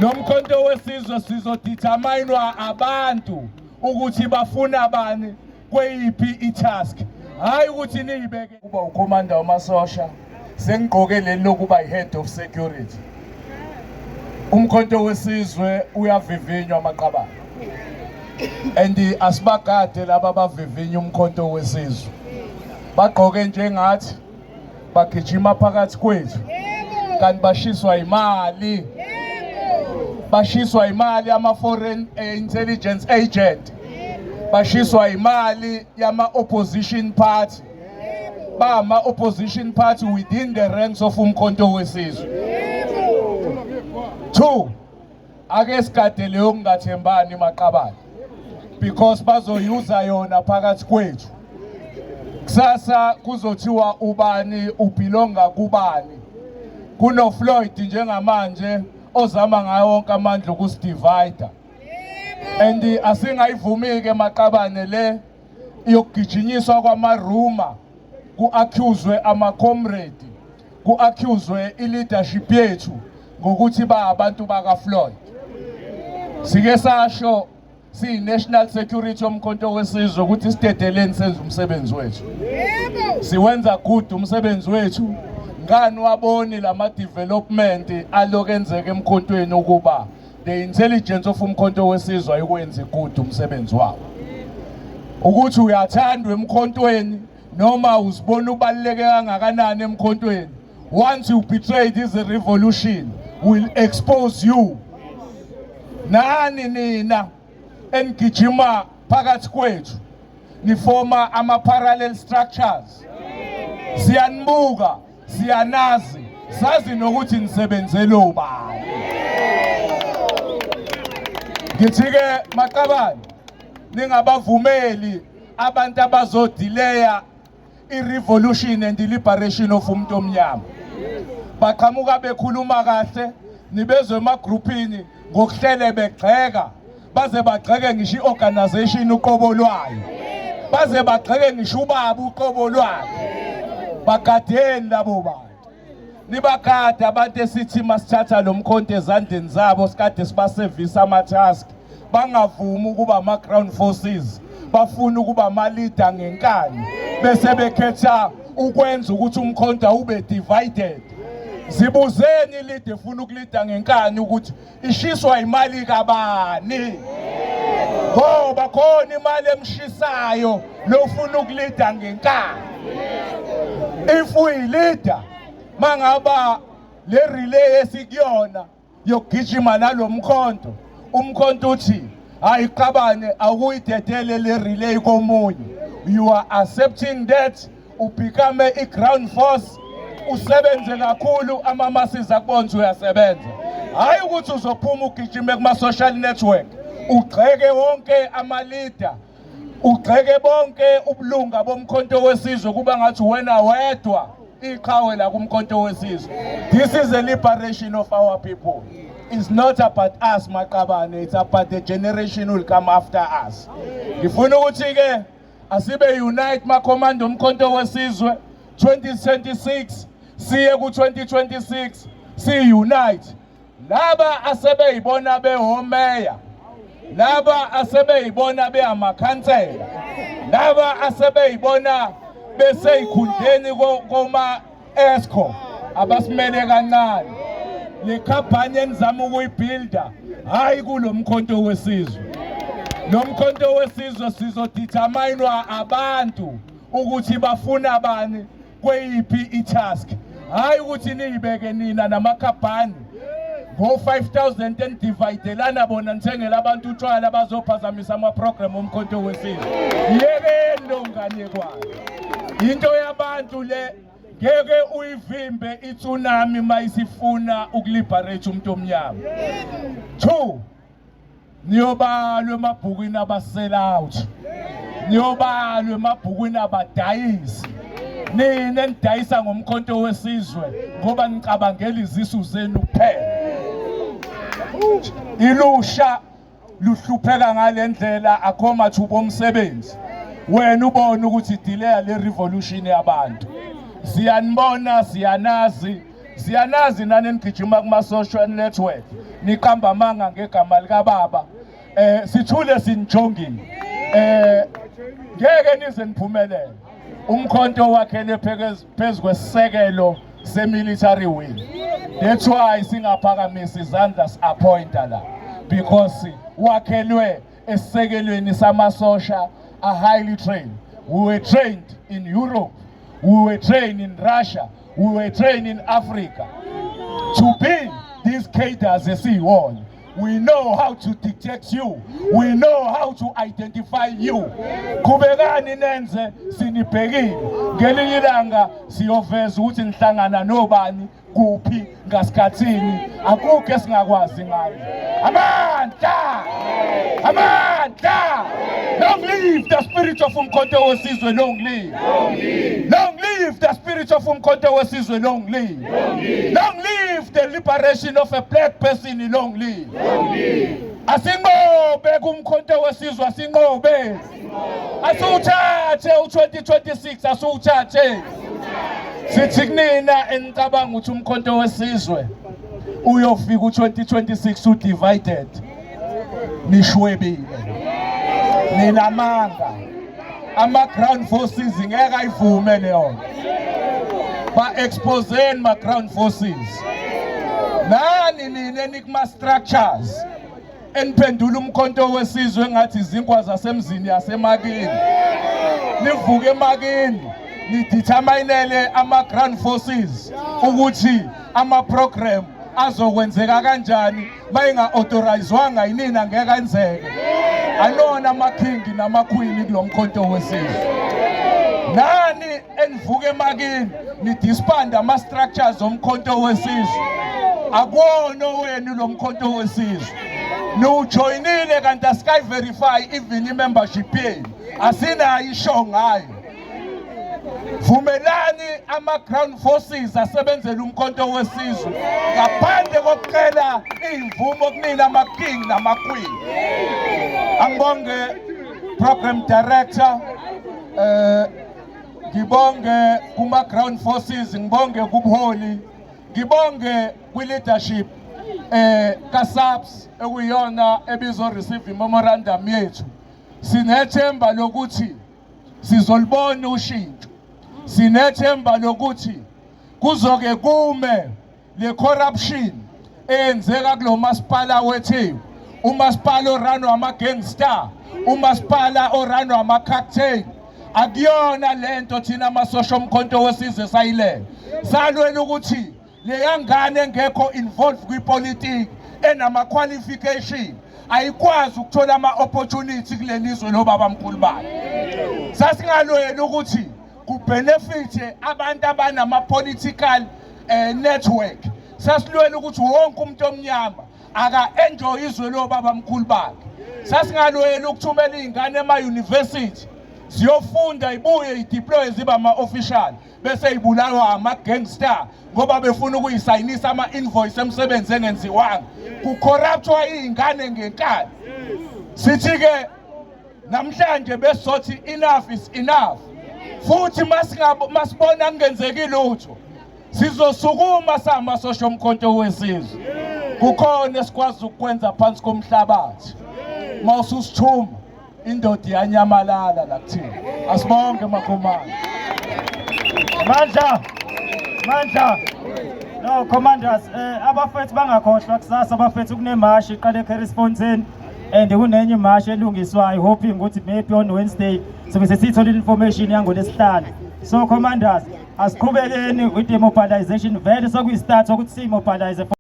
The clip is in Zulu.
Lo Mkhonto weSizwe sizodeterminwa abantu ukuthi bafuna bani kweyiphi itask, hayi ukuthi niyibeke kuba ukhomanda wamasosha. Sengigqoke leli lokuba i-head of security. Umkhonto weSizwe uyavivinywa, maqabane, and asibagade laba bavivinya uMkhonto weSizwe. Bagqoke njengathi, bagijima phakathi kwethu, kanti bashiswa imali, bashiswa imali ama-foreign intelligence agent, bashiswa imali yama-opposition party, bama-opposition party within the ranks of uMkhonto weSizwe. Two, ake sigade leyo kungathembani, maqabane, because bazoyuza yona phakathi kwethu. Kusasa kuzothiwa ubani ubelonga kubani. Kuno Floyd njengamanje ozama ngayo wonke amandla ukusidivide, and asingayivumi ke, maqabane, le yokugijinyiswa kwama-rumour, ku-accuswe ama-comrade, ku-accuswe i-leadership yethu ngokuthi ba abantu baka-Floyd. Sike sasho siyi-national security yoMkhonto weSizwe ukuthi sidedeleni, senze umsebenzi wethu, siwenza good umsebenzi wethu. Ngani waboni lama development alokenzeka emkhontweni ukuba the intelligence of uMkhonto weSizwe ayikwenzi good umsebenzi wawo? Ukuthi uyathandwa emkhontweni noma uzibona ubaluleke kangakanani emkhontweni, once you betray this revolution, will expose you. Nani nina enigijima phakathi kwethu nifoma ama parallel structures, siyanibuka, siyanazi, sazi nokuthi nisebenzele ubani. Ngithi ke, maqabane, ningabavumeli abantu abazodileya i-revolution and liberation of umuntu omnyama. Baqhamuka bekhuluma kahle, nibezwe emagruphini ngokuhlele begxeka, baze bagxeke ngisho i-organization uqobo lwayo, baze bagxeke ngisho ubaba uqobo lwakhe. Bagadeni labo bantu, nibagade abantu esithi masithatha lo mkhonto ezandleni zabo, sikade sibasevisa ama-task, bangavumi ukuba ama-ground forces, bafuna ukuba ama-leader ngenkani, bese bekhetha ukwenza ukuthi umkhonto awube divided. Zibuzeni, i-leader efuna ukulida ngenkani ukuthi ishiswa imali kabani? Ngoba khona imali emshisayo lofuna ukulida ngenkani. If uyi-leader, mangaba le relay esikuyona yokugijima nalomkhonto, umkhonto uthi hayi qabane, awukuyidedele le relay komunye, you are accepting that ubecome i-ground force, usebenze kakhulu, ama-masses akubona uyasebenza, hayi ukuthi uzophuma ugijime kuma-social network, ugxeke wonke ama-leader, ugxeke bonke ubulunga boMkhonto weSizwe, kuba ngathi wena wedwa iqhawe la kuMkhonto weSizwe. This is a liberation of our people. It's not about us, maqabane, it's about the generation who will come after us. Ngifuna ukuthi ke asibe unite, makhomando oMkhonto weSizwe. 2026 siye ku-2026 si-unite. Laba asebeyibona behomeya, laba asebeyibona beyamakhansela, laba asebeyibona beseyikhundleni koma esco, abasimele kancane. Le khampani enizama ukuyibuilda, hayi kulo Mkhonto weSizwe. Lo Mkhonto weSizwe sizodeterminwa abantu ukuthi bafuna bani kweyiphi itask, hayi ukuthi niyibeke nina namakhabhani ngo-5000 enidividelana bona, nithengele abantu utshwala, bazophazamisa ama-program oMkhonto weSizwe. Yekeni lo ngane kwayo, into yabantu le ngeke uyivimbe itsunami mayisifuna ukuliberate umuntu omnyama. Two, niyobalwa emabhukwini aba-sell out, niyobalwa emabhukwini abadayisi, nina enidayisa ngoMkhonto weSizwe ngoba nicabangela izisu zenu kuphela. Ilusha luhlupheka ngale ndlela, akho mathuba omsebenzi, wena ubone ukuthi delay le revolution yabantu. Siyanibona, siyanazi. Siyanazi nani nigijima kuma social network, niqamba amanga ngegama likababa. Sithule sinijongile. Ngeke nize niphumelele. Umkhonto wakhele phezu kwesisekelo se-military wing. That's why singaphakamisi izandla si-appointa la, because wakhelwe esisekelweni samasosha are highly trained. We were trained in Europe, we were trained in Russia, we were trained in Africa to be these cadres esiyiwona. We know how to detect you, we know how to identify you. Qhubekani nenze, sinibhekile. Ngelinye ilanga siyoveza ukuthi nihlangana nobani, kuphi, ngasikhathini. Akukho esingakwazi ngayo. Amandla, amandla! Long live the spirit of Umkhonto weSizwe! Long live, long live the spirit of Umkhonto weSizwe! Long live, long live the liberation of a black person! Long live! Asinqobe kuMkhonto weSizwe, asinqobe, asiwuthathe u-2026, asiwuthathe. Sithi kunina enicabanga ukuthi uMkhonto weSizwe uyofika u-2026 u-divided, nishwebile, ninamanga. Ama-ground forces ngeke ayivume leyo. Ba-exposeni ma-ground forces. Nani nina enikuma-structures eniphendula uMkhonto weSizwe engathi izinkwa zasemzini yasemakini, nivuke emakini nideterminele ama-ground forces ukuthi ama-program azokwenzeka kanjani. Bayinga-authorizwanga yinina, ngeke enzeke. Anona ama-king nama-queen kulo Mkhonto weSizwe. Nani enivuka emakini nidisband ama-structures oMkhonto weSizwe, akuwona owenu lo Mkhonto weSizwe. Niwujoyinile kanti asikayi-verify even i-membership yenu, asinayo isho ngayo. Vumelani ama-ground forces asebenzele uMkhonto weSizwe ngaphandle kokucela iy'mvumo kunina ama-king nama-queen. Angibonge program director, ngibonge kuma-ground forces, ngibonge kubuholi, ngibonge kwi-leadership kaSAPS ekuyiyona ebizo receive memorandum yethu. Sinethemba lokuthi sizolibona ushintsho, sinethemba lokuthi kuzoke kume le corruption eyenzeka kulo masipala wethu, umasipala orunwa ama-gangster, umasipala orunwa ama-cartel. Akuyona lento thina amasosha oMkhonto weSizwe sayilele. Salwela ukuthi leya ngane engekho involved kwipolitiki, enama-qualification, ayikwazi ukuthola ama-opportunity kuleli zwe lobaba mkhulu bayo. Sasingalweli ukuthi kubenefite abantu abanama-political network. Sasilwela ukuthi wonke umuntu omnyama aka-enjoy izwe lobaba mkhulu bakhe. Sasingalweli ukuthumela iy'ngane ema-university ziyofunda, ibuye ideploye zibe ama-official, bese ibulawa ama-gangster ngoba befuna ukuyisayinisa ama-invoice emsebenzi engenziwanga, kucorruptwa iy'ngane ngenkani. Sithi-ke namhlanje besothi enough is enough, futhi masibona kungenzeki lutho sizosukuma samasosha oMkhonto weSizwe. Kukhona esikwazi ukukwenza phansi komhlabathi. Mawususithuma indoda iyanyamalala la kuthina. Asibonke, makhomanda. Mandla! Mandla! No, commanders, abafethu bangakhohlwa, kusasa abafethu kunemashi iqale eCurries and kunenye imashi elungiswayo, hoping ukuthi maybe on Wednesday sobe sesiyithola information yangoLesihlanu. So commanders, asiqhubekeni with the mobilization. Vele sekuyi-start sokuthi siyi-mobilize.